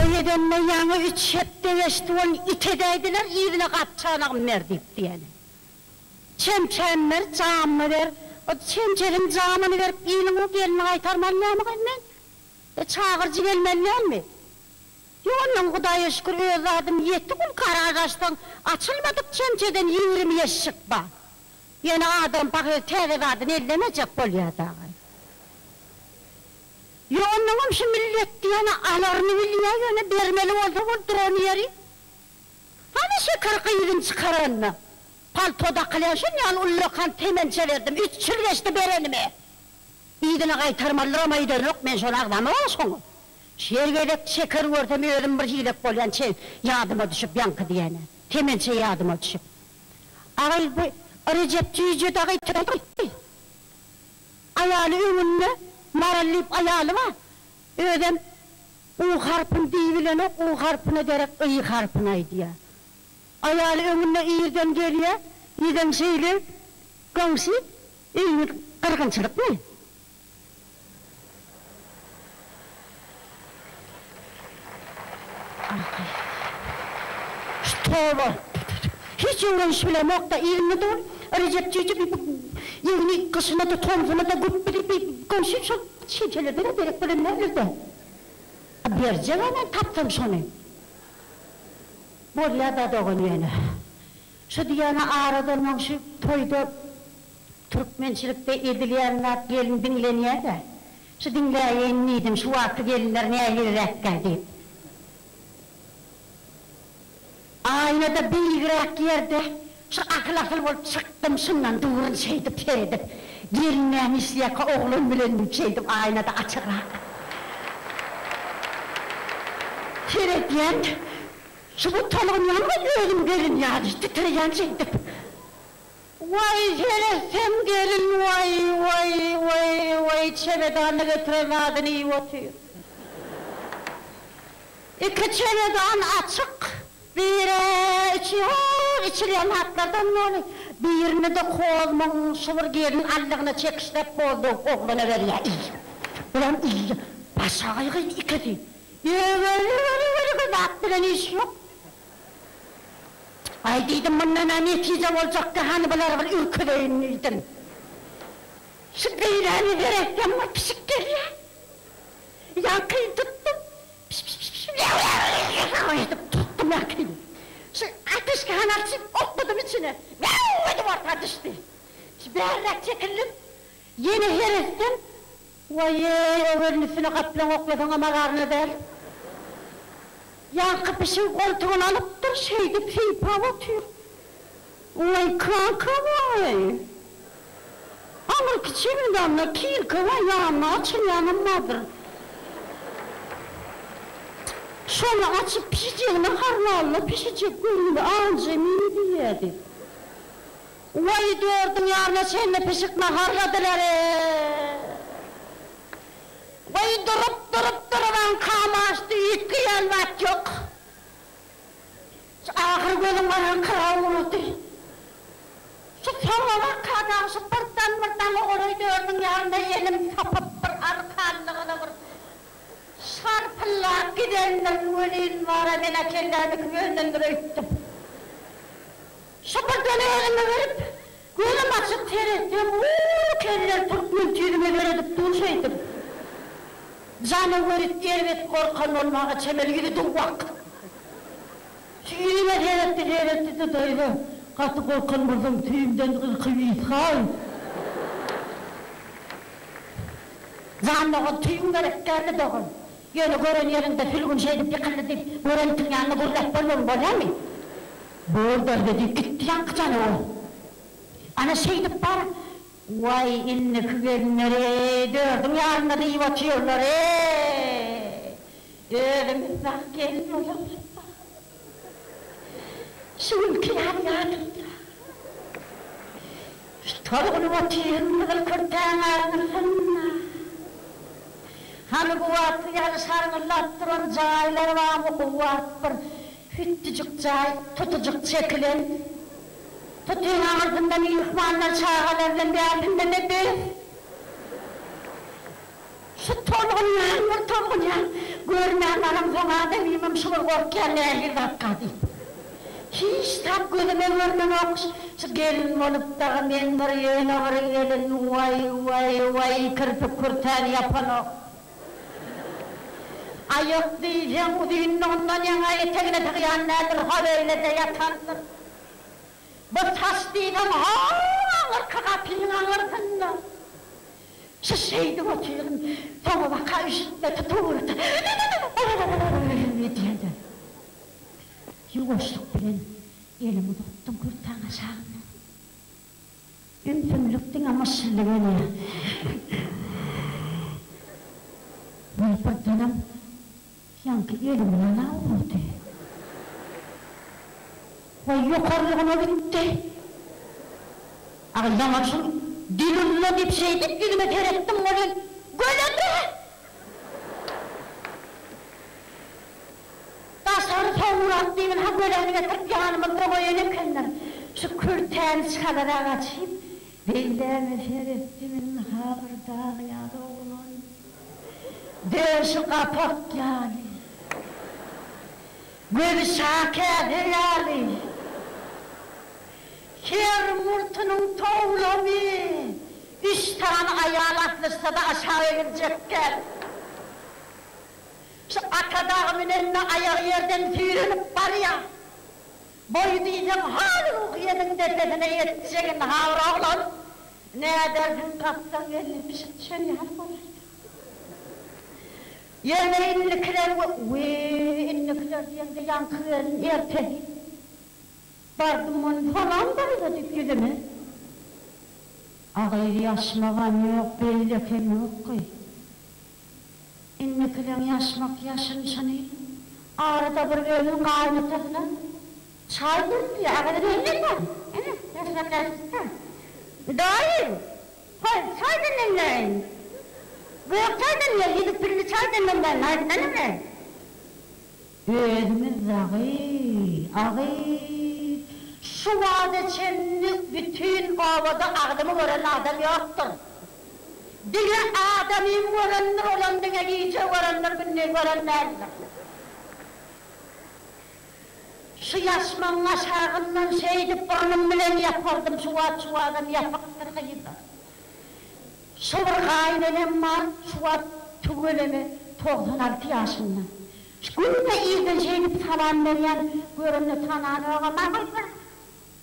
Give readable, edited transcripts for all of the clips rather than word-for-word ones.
Toý edenine ýaňy üç hepde geçdi ony it edäýdiler yzyna gap-çanagym ber diýip diýeni. Çemçämi ber, jamymy ber. O çemçesini jamyny berip iliň o gelini gaýtarmaly dälmi gyz men? E çagyryjy gelmeli dälmi? Ýok ondan Hudaýa şükür öz zadym ýetik ol garaž açsaň açylmadyk çemçeden 20 ýeşşik bar. Ýöne adam pahyr täze zadyny ellemejek bolýar dagy. Ýok onnoňam şu millet diýeni alaryny bilýär ýöne bermeli bolsa bol duran ýeri. Hany şeker gyzyny çykaranda palto dakylýan şon ýaly ullakan temençe berdim üç ýyl geçdi berenime. Yzyna gaýtarmalydyram aýdanok men şony agzamok şoňa. Her gezek şeker görsem özüm bir hilek bolýan çe ýadyma düşüp ýaňky diýene temençe ýadyma düşüp. Agy bu Rejep jüýje dagy töwekgel. Aýaly öňünde Maral diýip aýaly bar. Özem U harpyny diýibilenok, U harpyna derek Y harpyny aýdýar. Aýaly öňünde irden gelýär, ýüzem şeýle goňşy, öýüňiz gyrgynçylykmy? Şu toba. Hiç öwreniş bilemok-da, yzynda dur. Rejep jüýje bi egni gyşyna-da, tomsuna-da güpbüdi bi goňşy şol çemçelerden-ä derek bolan däldir-dä. Berjeg-ä men tapsam şony. Bolýa-da dogan ýöne. Şu diýýän-ä aradan öň şu toýda Türkmençilikde edilýän zat gelin diňlenýä-dä. Şu diňläýeýin diýdim, şu wagtky gelinler nähiliräkkä diýip. Aýnada beýigräk ýerde şu asyl-asyl bolup çykdym, şundan durun şeýdip seredip, gelin näme işleýärkä oglan bilen diýip şeýdip aýnada açygrak seredýän. Şu bu tolgunýan özüm gelin ýaly titreýän şeýdip. Waý seretsem gelin waý waý waý waý çemedanda getiren zadyny iýip otyr. Iki çemedan açyk, birä içi hor içilýän zatlardan doly, birinde-de kozmuň şu bir gelin aldygyna çekişläp hoz döwüp oglana berýär iý. Bulam iýýär. Başagaý gyz ikisi. Öweli-öweli-öweli zat bilen iş ýok. Aý diýdim, mundan-a netije boljakdy, hany bulary bir ürküzeýin diýdim. Şu beýläni seretsem bir pişik gelýär. Ýaňkyny tutdum. Piş-piş-piş-piş edip tutdum ýaňkyny. Şu ateşgany açyp okladym içine. Miau edip orta düşdi. Şu bärräk çekildim. Ýene seretsem, Waý-eý, o gelin üstüne gaplaň oklasaňam azaryna däl. Ýaňky pişigi goltugyna alypdyr, şeýdip sypap otyr. Waý, kaka waý! Aňyrky çemedanda kilka bar, ýanyna açylýanam bardyr. Şony açyp pişijegine harlalla, pişijek görgüli anjemini diýýärdi. Waý, dördüň ýaryna çenli pişik naharladylar-eý! Waý, durup, durup, durubam kamaşdy, üýtgeýän zat ýok. Şu ahyr gözüň garaňkyra urdy. Şu soňabaka dagy şu birden bir daňa golaý dördüň ýarynda elim sapyp bir arkanlygyna bir şarpyllap gidendirin welin, wara men-ä kellämi kim öňdendir öýtdüm. Şu birden özüme gelip, gözüm açyp seretsem, uly keller türkmen tüýdüme seredip dur şeýdip. Janawer it erbet gorkan bolmaga çemeli ýüzi duwwak. Şu ýüzüme seretdi, seretdi-de daýza, gaty gorkan bolsaň tüýümden gyrkyp iýshaý. Jan dogan, tüýüň gerek däldi dogan. Ýöne gören ýeriňde sülgün şeýdip ýykyldy diýip, gören itiň ýanynda gürläp bolmagyň bolýamy? Bor derde diýip gitdi ýaňky janawer. Ana şeýdip bar. Waý indiki gelinler-eý, dördüň ýarynda diýip otyrlar-eý. Özümiz dagy gelin bolamyzda. Şu günki ýaly ýadymda. Şu tolgunyp otyryn gyzyl kürtäň aňyrsynda. Hany kuwwatly ýaly şarňyldap duran jaýlar barmy kuwwat bir hütdüjik jaý tutujyk çekilen. Tutyň aňyrsynda myhmanlar çagalar bilen bärsinde nepes. Şu tolgunýan bir tolgunýan. Görmän galamsoň adamymam şu bir gorkýan nähili zatka diýip. Hiç zat gözüme görnenok. Şu gelin bolup dagy men bir ýöne bir gelin waý waý waý kirpik kürtäni ýapanok. Aýak diýseň uzynlygyndan ýaňa etegine sygýan däldir, ho beýlede ýatandyr. Bu saç diýseň ho aňyrky gapynyň aňyrsynda. Şu şeýdip otyryn, soňabaka üşütme tutuwürdi. Diýende, ýuwaşlyk bilen elimi uzatdym kürtäň aşagyndan. Ümsümlik diňe myşyldy gelýär. Ol birdenem ýaňky elimi ýalap urdy. Waý, ýokarlygyna gitdi. Agy, ýaňa şul Dilulla diýip şeýdip ýüzüme seretdim welin, göledi! Daşary sowugrak diýibin, ha göläni getirip ýanymyzda goýan ekenler. Şu kürtäni çalarak açyp, beýläme seretdim, ynha bir dag ýaly oglan. Döşi gapak ýaly. Gözi şakäse ýaly. Her murtunyň towlamy üç sany aýal aslyşsa-da aşak egiljek däl. Şu ata dagy münende aýagy ýerden süýrenip barýar. Boýy diýseň haly ruhyýediň depesine ýetjegin habar oglan. Nädersiň gapdan gelni pişik düşen ýaly bolaýdy. Ýöne indikiler we indikiler diýeňde ýaňky gelin ertesi bardym ony salam daýza diýip ýüzüme. A gyz ýaşmagam ýok beýlekem ýok gyz. Indikileň ýaşmak ýaşynyşyny arada bir özüniň gaýynatasyna çaý demleýär, agyz demleme, ine, ýaşmak ýaşyşda. Daýy, goý, çaý demleýin. Gök çaý demle, ýüzük pilli çaý demlemäýin, aýtsana men. Özümiz dagy, agy, şu wagta çenli bütin obada agzymy gören adam ýokdur. Diňe adamym görendir, olam diňe gije görendir, gündiz gören däldir. Şu ýaşmagyň aşagyndan şeýdip burnum bilen ýapardym, şu wagt şu adam ýapykdyr gyzlar. Şu bir gaýynenem bar, şu wagt tüweleme 96 ýaşynda. Şu günde irden şeýdip salam berýän, görende tananogam, a gyzlar,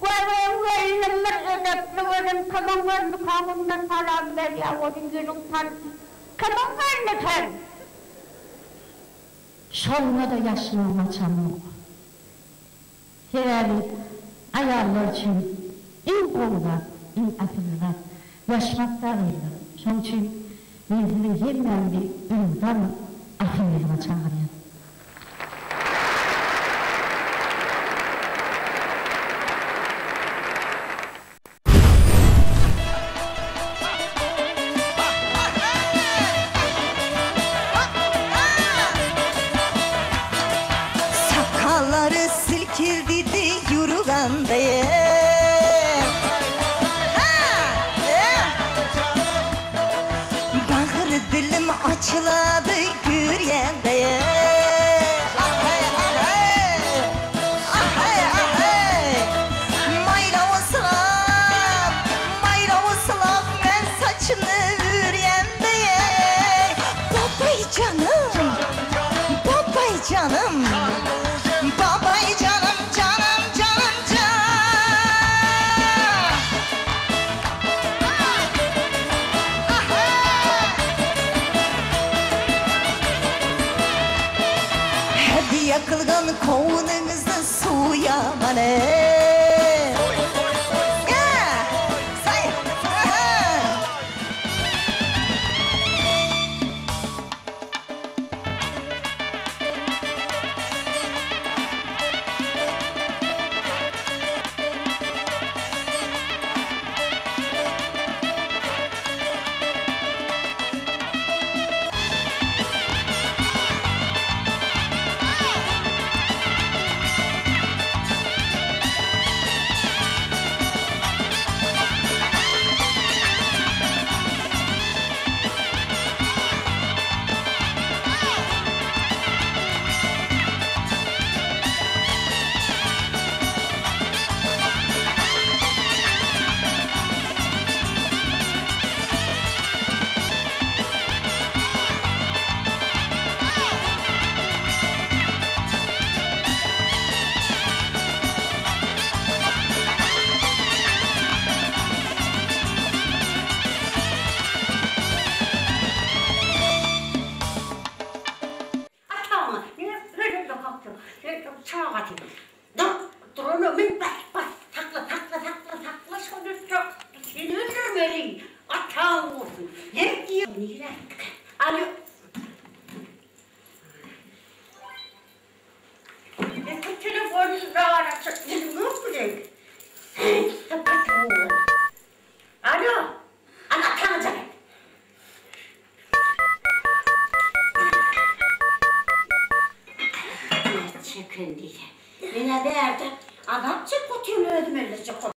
Göreýin gelnim bir edepli gelin kimiň gelnikä günde salam berýä welin ýüzüň tanysyn kimiň gelni sen? Şonda-da ýaşmagymy açamok. Sebäbi aýallar üçin iň gowy zat, iň asylly zat ýaşmak dagydyr. Şoň üçin men siziň hemmäňizi elmydama asyllylyga çagyrýan. Sakallary silkildidi ýuruganda Bagyr dilim açylady gürýände Maýlawy sylap, maýlawy sylap men saçyny ürýände Babaý janym, babaý janym, babaý janym, janym, janym, jan. Hediye kılgan kovunuzda suya mane. Say. Çagasy. Dur, durana min bas, bas, sakla, sakla, sakla, sakla şony, seni öldürmeli, ataň bolsun. Ýer diýip, nirä gitdikä? Alo. Ýa telefony açyk, dilim ýok bilen. Alo, al ataňa jaň et. Çeken diýse. Men-ä bärde azap çekip otyryn özüm elleşjek bolup.